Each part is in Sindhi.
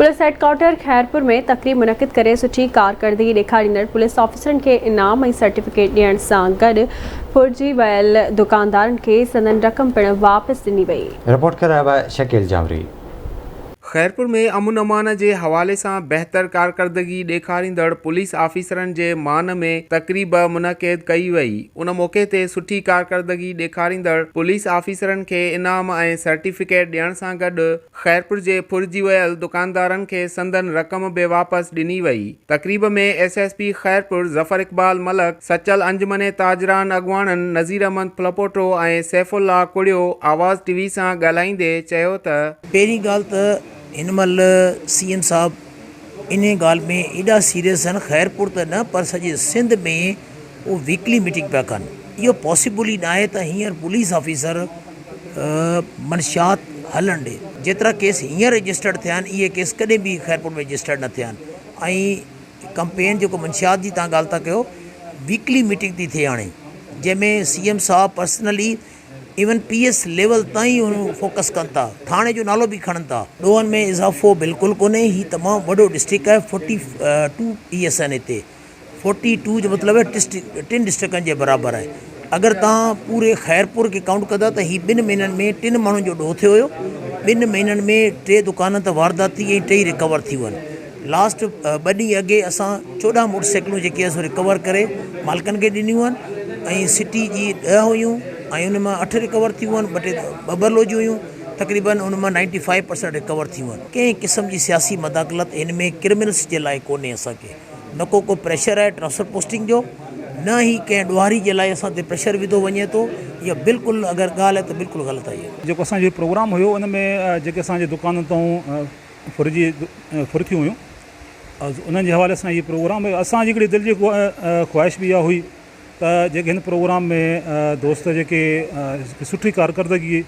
پوليس هيڊڪوارٽر خيرپور ۾ تقريب منعقد ڪري سٺي ڪارڪردگي ڏيکاريندڙ پوليس آفيسرن کي انعام ۽ سرٽيفڪيٽ ڏيڻ سان گڏ ڦرجي ويل دڪاندارن کي سندن رقم پڻ واپس ڏني وئي. رپورٽ ڪرايو آهي شڪيل جانوري. خيرپور ۾ امن امان جي حوالي سان بهتر ڪارڪردگي ڏيکاريندڙ پوليس آفيسرن جي مان ۾ تقريب منعقد ڪئي وئي ان موقعي تي سٺي ڪارڪردگي ڏيکاريندڙ پوليس آفيسرن کي انعام ۽ سرٽيفڪيٽ ڏيڻ سان گڏ خيرپور جي ڦرجي ويل دڪاندارن کي سندن رقم به واپس ڏني وئي. تقريب ۾ S S P Khairpur Zafar Iqbal Malik, Sachal انجمن تاجران اڳواڻن نذير احمد ڦلپوٽو ۽ سيف الله ڪڙيو آواز ٽي وي سان ڳالهائيندي چيو ته. پهرين ڳالهه ته هن مهل سي ايم صاحب انهي ڳالهه ۾ ايڏا سيريس آهن خيرپور ته نه پر سڄي سنڌ ۾ اهو ويڪلي ميٽنگ پيا ڪن اهو پاسيبل ئي ناهي ته هينئر پوليس آفيسر منشيات هلڻ ڏي. جيترا ڪيس هينئر رجسٽرڊ ٿيا آهن اهي ڪيس ڪڏهن به خيرپور ۾ رجسٽرڊ نه ٿيا آهن ۽ ڪمپين جيڪو منشيات جي تان ڳالهه ٿا ڪيو ويڪلي ميٽنگ ٿي ٿئي هاڻي جنهن ۾ سي ايم صاحب personally even P S level تائين فوڪس ڪن ٿا ٿاڻي جو نالو به کڻن ٿا. ڏوهن ۾ اضافو بلڪل ڪونهي هي تمام وڏو ڊسٽرڪٽ آهي فورٽي ٽو پي ايس آهن هتي. فورٽي ٽو جو مطلب آهي ٽن ڊسٽرڪٽن جي برابر آهي اگر توهان پوري خيرپور کي ڪائونٽ ڪندا ته هي ٻن مهينن ۾ ٽن ماڻهن جو ڏوهه ٿيو هيو ٻن مهينن ۾ ٽي دڪانن تي واردات ٿي ۽ ٽئي رڪور ٿي ويون لاسٽ ٻه ڏينهن اڳي اسان 14 موٽر سائيڪلون جيڪي اسان رڪور ڪري مالڪن کي ڏنيون آهن ۽ سٽي جي 10 هيون ۽ ان مان اٺ رڪور ٿيون آهن ٻه ٽي ٻبرلو جون هيون تقريبن ان مان نائنٽي فائيو پرسنٽ رڪور ٿيون آهن ڪنهن قسم جي سياسي مداخلت هن ۾ ڪرمنلس جي لاء ڪونهي اسان کي نه ڪو ڪو پريشر آهي ٽرانسفر پوسٽنگ جو نه ئي ڪنهن ڏوهاري جي لاء اسان تي پريشر وڌو وڃي ٿو اها بلڪل اگر ڳالهه آهي ته بلڪل غلط آهي. جيڪو اسان جو پروگرام هيو ان ۾ جيڪي اسان جي دڪانن تان ڦر جي ڦر ٿيون هيون انهن جي حوالي سان هي پروگرام هيو اسان جي هڪڙي دل جي خواهش به اها هئي ته جيڪي هن پروگرام ۾ دوست جيڪي سٺي ڪارڪردگي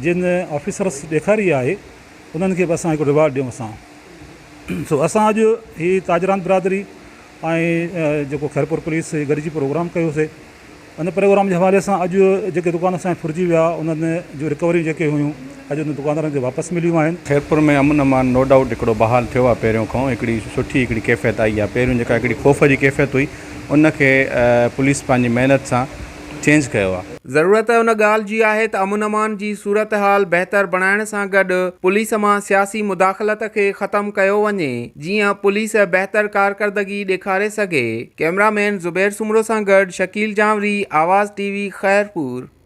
جن آفيسرس ڏيکاري آهي انهن کي به اسان هڪ ريوارڊ ڏيون اسان سو اسان اڄ هي تاجران برادري ۽ جيڪو خيرپور پوليس گڏجي پروگرام ڪيوسي ان پروگرام جي حوالي سان اڄ جيڪي دڪان اسان جا ڦرجي ويا انهن جون رڪوريون جيڪي هيون اڄ انهن دڪاندارن کي واپس مليون آهن. خيرپور ۾ امن امان نو ڊائوٽ هڪڙو بحال ٿيو آهي پهريون کان هڪڙي سٺي هڪڙي ڪيفيت آئي آهي پهريون جيڪا هڪڙي خوف جي ڪيفيت هئي ان کي پوليس پنهنجي محنت سان چينج ڪيو آهي. ضرورت ان ڳالهه جي آهي ته امن امان جي صورتحال بهتر بڻائڻ سان گڏ پوليس مان سياسي مداخلت کي ختم ڪيو وڃي جيئن پوليس بهتر ڪارڪردگي ڏيکاري سگهي. ڪئميرا مين زبير سومرو سان گڏ شڪيل جانوري، آواز ٽي وي، خيرپور.